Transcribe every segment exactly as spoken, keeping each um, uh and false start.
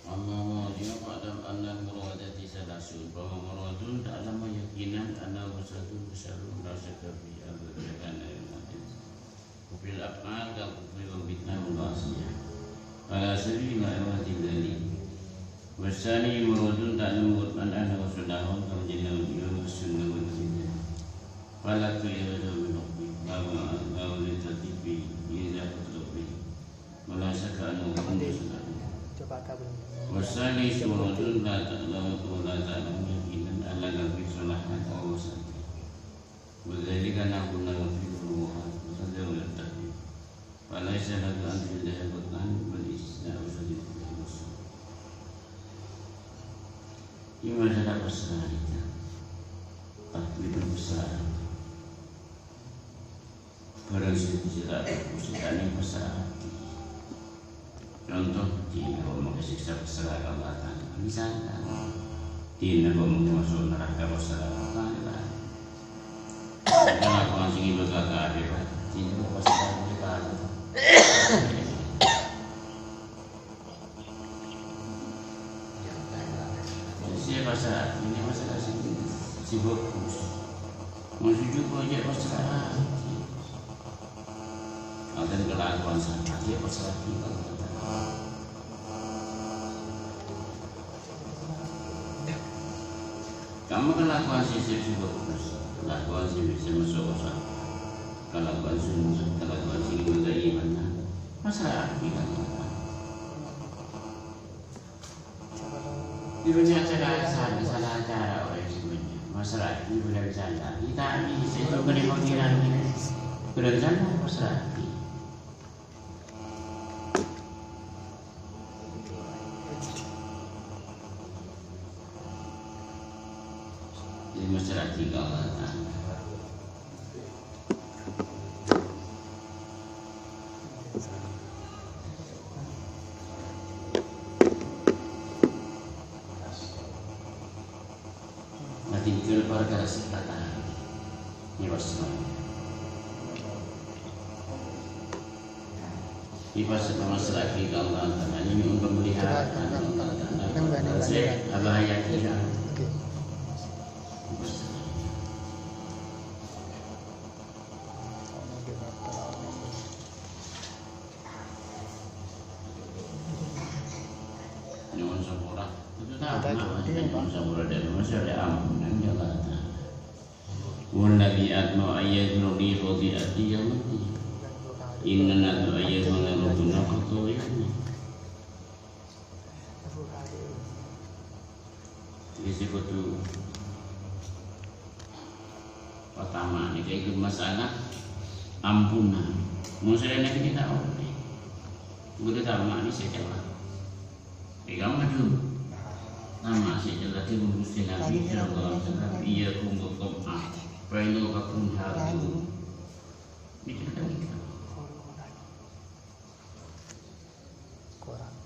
Amma mawdi'u fa'lam annal muradati salasun. Fa amma muradun ta'lam yaqinan annahu satu syarrun la syakka fi al-barakah. Wa fil af'al kal kufri wal bid'ah wal ma'siyah. Fala sabila ila dzalik. Wasani muradun ta'lam qur'an annahu salahun kama jannahul iman was sunnah wal hidayah. Fala tu'khadhu min hukmi. Wa huwa al-qawl li tartibi idza qutlubi. Wa la syakka annahu qur'an. Wasani muradun la ta'lam wa la ta'lam yaqinan anna lafzi salahan aw wasani. Wa dzalika nahwu nawafilu wa qadar wa taqdim. Fa laisa lahu an fil dahil qat'an wal istisna wa sadid. Ini masalah pasrah itu. Tapi itu besar. Barang sing sira mesti tani pasrah ati. Contoh, dinah kok mangkè siksa pasrah ka Allah Ta'ala. Misalkan, dinah kok mangkè maso' naraka pasrah ka Allah Ta'ala. Kalakowan sing ibadah kabeh, Pak. Dinah kok pasrah ka Allah Ta'ala. Sè pasrah ati, ini masalah sing, sing bagus. Maksudnya kok cè' pasrah ati. Wonten kalakowan sè cè' pasrah ati. Kamma kalakowan sè, sè, sè bagus. Kalakowan sè bisa maso' ka sorga. Kalakowan sè, kalakowan sè ibadah iman. Pasrah ati ka Allah. Di bânnya' cara, salah, salah cara orèng sè bânnya'. Pasrah ati, bârâmma salah. Kita ini sè ètokènè Pangèran ini. Bârâmma salah, pasrah ati. Jadi, pasrah ati ka Allah Ta'ala. Matinggal parkara sè patah. Ini pas. Ini pas, pasra'aghi ka Allah Ta'ala. Ini untuk memelihara Allah Ta'ala. Saya abah ayat kita. Oke. Nyuwun sapora. Itu tamat, nyuwun sapora dan masalah ampunan ya Allah Ta'ala. Walladzi atma'u an yaghfira li khati'ati yaumaddin. Inna nadhu an yaghfira lana khatayana. Jadi, sè kodhu pertama nèka itu masalah ampunan. Mun sè laèn nèka ta' ollè. Kodhu tama' nèka sè cella. Nèka maju. Tama' sè cella dhi Gusti Nabi sallallahu alaihi wasallam, "Iyyakum wat-thama'ah, fa innahu haqqun haqqun." Nèka kan nèka. Korang.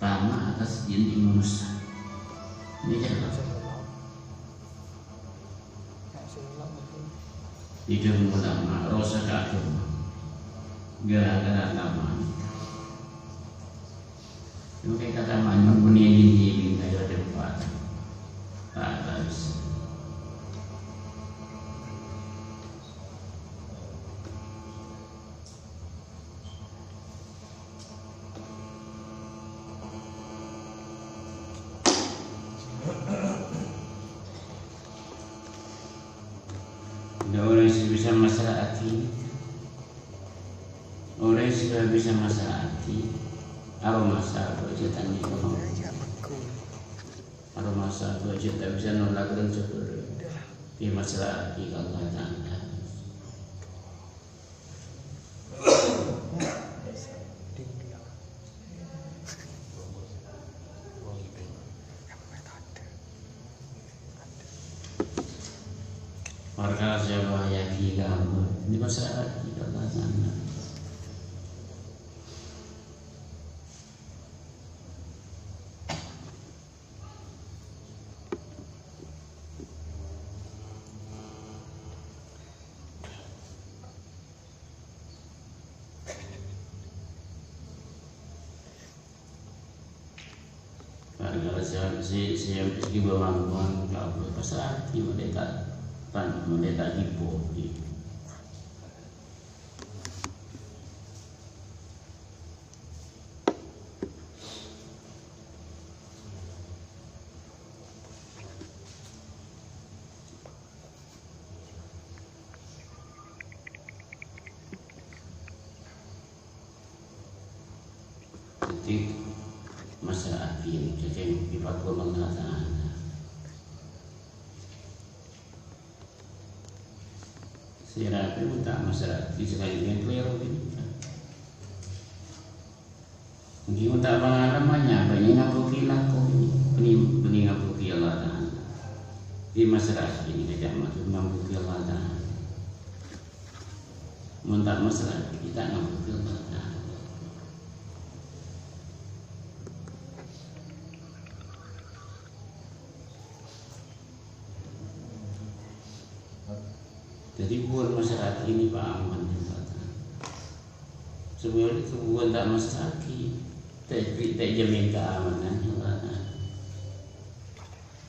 Tama' atas jin manossa. Ini jelas. Tidak ulama, rosak agama. Gara-gara tama'. Mungkin kata manyun bunyi ini, ini kaya depan. Tak ada bisa. Bâdâ orèng sè bisa masra'aghi. Orèng sè bisa masra'aghi. Aromasa bâjâ tanya. Aromasa bâjâ ta' bisa nolak dan syukur. Dimasra'aghi ka Allah Ta'ala. Ini masyarakat kita tanah. Gara-gara si, si, si, si bawang-bawang, nggak boleh pasra'aghi, mendeta, tan, mendeta dipo, gitu. Dhâddhi, massra'aghi nèka kèng èpakon Allah Ta'ala. Sèra pè mon ta' massra'aghi, sakalèyan kalèro ghânèka. Ènggi mon ta' pangalaman, nyabâ nèka ngabhâghi lako, bânnè, bânnè ngabhâghi Allah Ta'ala. Dhâddhi massra'aghi nèka ca'na ngabhâghi Allah Ta'ala. Mon ta' massra'aghi, ta' ngabhâghi Allah Ta'ala. Dhâddhi, bân massra'aghi nèka paaman, ya Allah Ta'ala. Sabâb, sabâb bân ta' massra'aghi, ta', ta' èjhâmin kaamanan, ya Allah Ta'ala.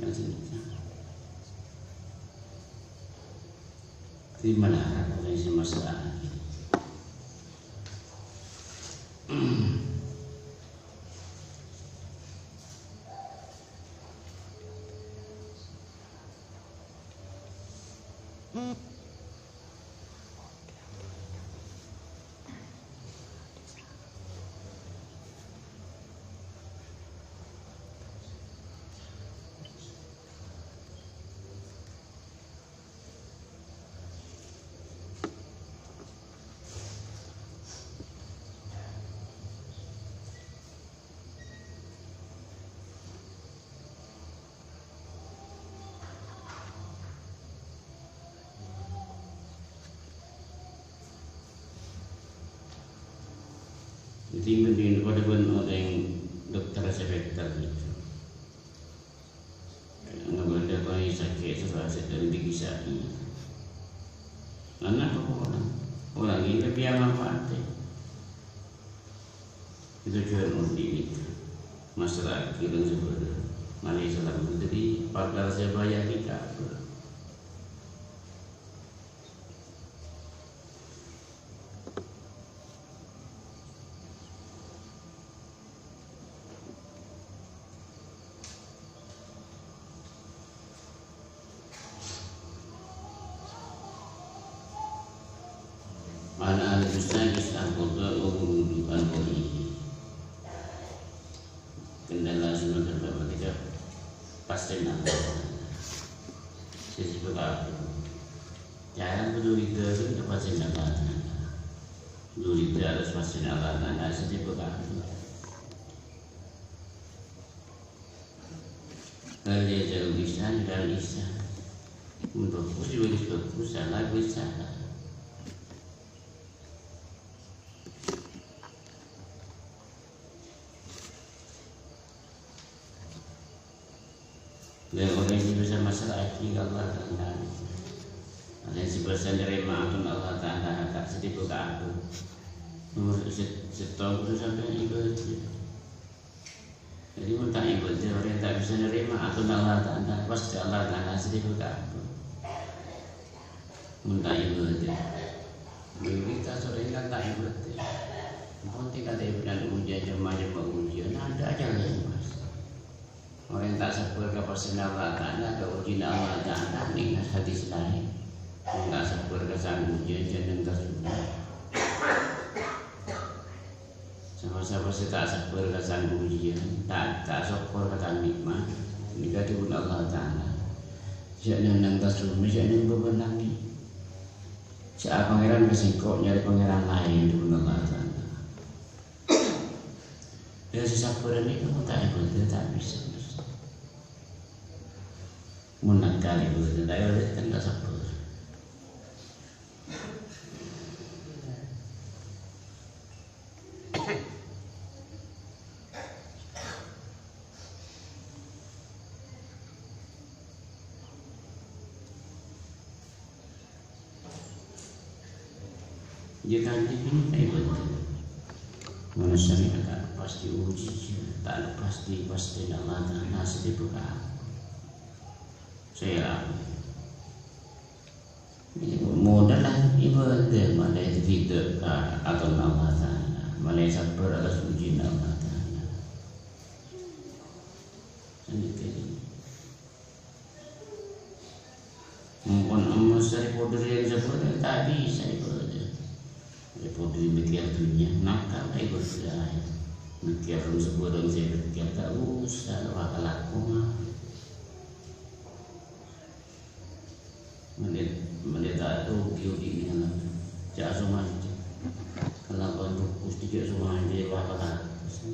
Nah, sènèka. Dhâddhi malarat orèng sè massra'aghi. Dhâddhi, mending padâ bân orèng dokter spesialis gitu. Nggak ada kondisi sakit, susah, sedang dikisahi. Karena apa orang? Orang ini lebih aman mati. Itu juga mau diingat. Masalah kirim sebenarnya. Mari salam menteri, pakar saya bayar di kabel. Mana ahli Islam, Islam kota, oh, bukan kota ini. Kendala semua terdapat tiga. Pasti nama. Sisi berapa? Jangan peduli ke itu pasti nama. Duli terus pasti nama. Nah, sisi berapa? Hal yajal lisan dan lisan. Bagus, bagus, bagus, salah, bagus, salah. Lha, orèng sè bisa massra'aghi ka Allah Ta'ala. Orèng sè bisa narèma aton Allah Ta'ala, ta' sè dhâbu ka aku. Nomor sè-, sèttong kudu sampèyan ibadah. Dhâddhi, mon ta' ibadah, orèng ta' bisa narèma aton Allah Ta'ala, pastè Allah Ta'ala sè dhâbu ka aku. Mon ta' ibadah. Mayoritas orèng kan ta' ibadah. Ampon tingkat ibadah ujian, jam-macem ujian, ada aja yang pas. Orèng ta' sabbhâr ka pastèna Allah Ta'ala, ka ujina Allah Ta'ala, nèng hadis laèn. Mon ta' sabbhâr ka sang-ujian, jhâ' nèng ka surga. Sapa-sapa sè ta' sabbhâr ka sang-ujian, ta', ta' sokkor ka tang nè'mat, nèka dhâbuna Allah Ta'ala. Jhâ' nèng-nèng tasrumè, jhâ' nèng bâbân langngè'. Jhâ' Pangèran ka sèngko', nyarè pangèran laèn, dhâbuna Allah Ta'ala. Dhâ' sè sabbhâr nèka mon ta' èbâdâ, ta' bisa. Mon nakal èbâdâ, ta' èbâdâ, kan ta' sabbhâr. Iyâ, Kanjeng, ini kan ibadah. Manossa nèka ta' lepas diuji, ta' lepas dipastèna Allah Ta'ala sè dibâkal. Sè modal lah ibadah, malè tidak ka akan Allah Ta'ala, malè sabbhâr atas ujian Allah Ta'ala. Sanèka. Mon emmas sè èpodhuri rèng sabâna, ta' bisa èpodhuri. Èpodhuri mèkkèr dhunnya, nakal ta' èpodhuri akhèr. Mèkkèr rèng sabâna sè mèkkèr, ta' osa, la kalako. Menit, menit ta' rugi odi' nèng alam. Jhâ' somanja. Kalako rukus jhâ' somanja, la kalako.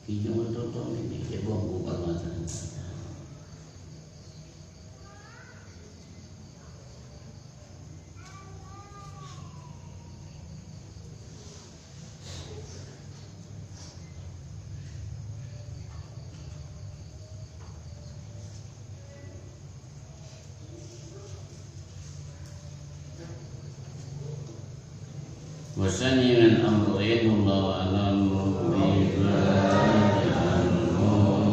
Iyâ, mon tonton ini, cè' bongko ka mata. Wa saniyan amru, wallahu a'lam, bi ibadati al-mujtaba.